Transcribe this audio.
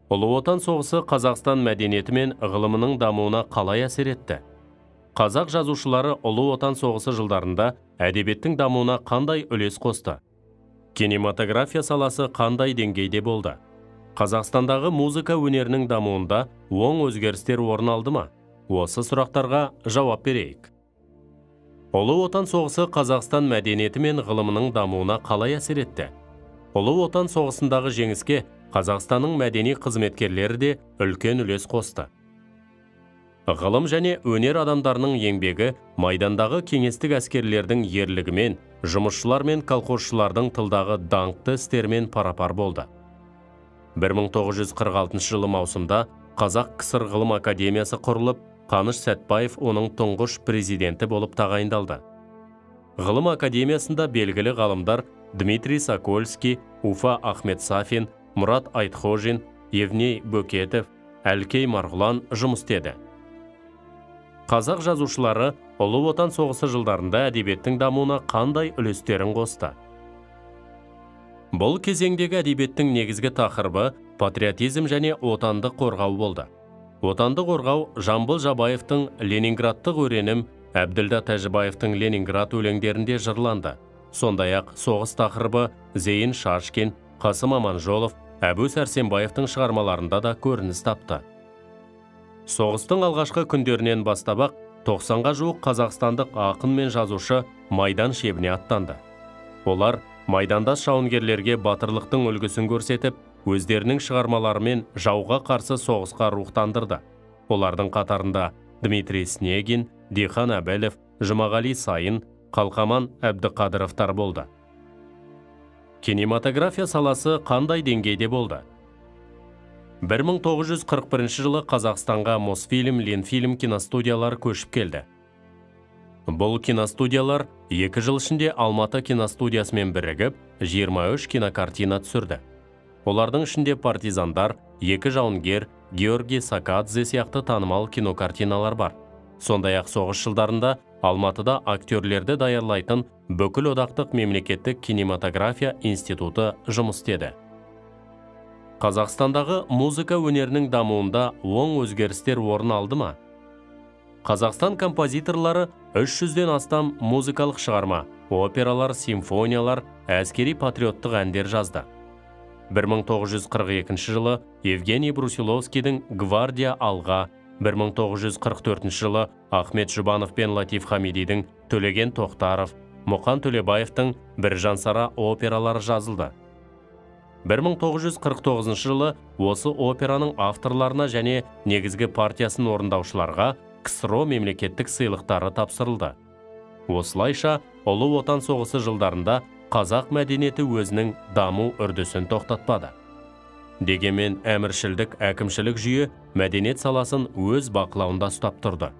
Ұлы Отан соғысы Қазақстан мәдениеті мен ғылымының дамуына қалай әсер етті? Қазақ жазушылары Ұлы Отан соғысы жылдарында әдебиеттің дамуына қандай үлес қосты? Кинематография саласы қандай деңгейде болды? Қазақстандағы музыка өнерінің дамуында оң өзгерістер орын алды ма? Осы сұрақтарға жауап берейік. Ұлы Отан соғысы Қазақстан мәдениеті мен ғылымының дамуына қалай әсер етті? Ұлы Отан соғысындағы жеңіске Қазақстанның мәдени қызметкерлері де үлкен үлес қосты. Ғылым және өнер адамдарының еңбегі майдандағы кеңестік әскерлердің ерлігімен, жұмысшылар мен колхозшылардың тылдағы даңқты істерімен парапар болды. 1946 жылы маусымда Қазақ КСР Ғылым Академиясы құрылып, Қаныш Сәтбаев оның тұңғыш президенті болып тағайындалды. Ғылым Академиясында белгілі ғалымдар Дмитрий Сокольский, Уфа Ахмет Сафин, Мұрат Айтхожин, Евней Бөкетов, Әлкей Марғұлан жұмыс істеді. Қазақ жазушылары Ұлы Отан соғысы жылдарында әдебиеттің дамуына қандай үлестерін қосты? Бұл кезеңдегі әдебиеттің негізгі тақырыбы патриотизм және отанды қорғау болды. Отанды қорғау Жамбыл Жабаевтың Ленинградтық өренім, Әбділда Тәжібаевтың Ленинград өлеңдерінде жырланды. Сондай-ақ соғыс тақырыбы Зейін Шашкин, Қасым Аманжолов, Әбу Сәрсенбаевтың шығармаларында да көрініс тапты. Соғыстың алғашқы күндерінен бастап-ақ 90-ға жуық қазақстандық ақын мен жазушы майдан шебіне аттанды. Олар майдандас жауынгерлерге батырлықтың үлгісін көрсетіп, өздерінің шығармаларымен жауға қарсы соғысқа рухтандырды. Олардың қатарында Дмитрий Снегин, Дихан Әбілов, Жұмағали Сайын, Қалқаман Әбдіқадыровтар болды. Кинематография саласы қандай деңгейде болды? 1941 жылы Қазақстанға Мосфильм, Ленфильм киностудиялар көшіп келді. Бұл киностудиялар 2 жыл ішінде Алматы киностудиясымен бірігіп, 23 кинокартина түсірді. Олардың ішінде «Партизандар», «Екі жауынгер», Георгий Сакадзе сияқты танымал кинокартиналар бар. Сондай-ақ соғыс жылдарында Алматыда актерлерді даярлайтын бүкіл одақтық мемлекеттік кинематография институты жұмыс істеді. Қазақстандағы музыка өнерінің дамуында оң өзгерістер орын алды ма? Қазақстан композиторлары 300-ден астам музыкалық шығарма, опералар, симфониялар, әскери патриоттық әндер жазды. 1942 жылы Евгений Брусиловскийдің «Гвардия алға», 1944 жылы Ахмет Жұбанов пен Латиф Хамидидің «Төлеген Тоқтаров», Мұқан Төлебаевтың «Біржан Сара» опералары жазылды. 1949 жылы осы операның авторларына және негізгі партиясын орындаушыларға КСРО мемлекеттік сыйлықтары тапсырылды. Осылайша, Ұлы Отан соғысы жылдарында қазақ мәдениеті өзінің даму үрдісін тоқтатпады. Дегенмен әміршілдік әкімшілік жүйе мәдениет саласын өз бақылауында ұстап тұрды.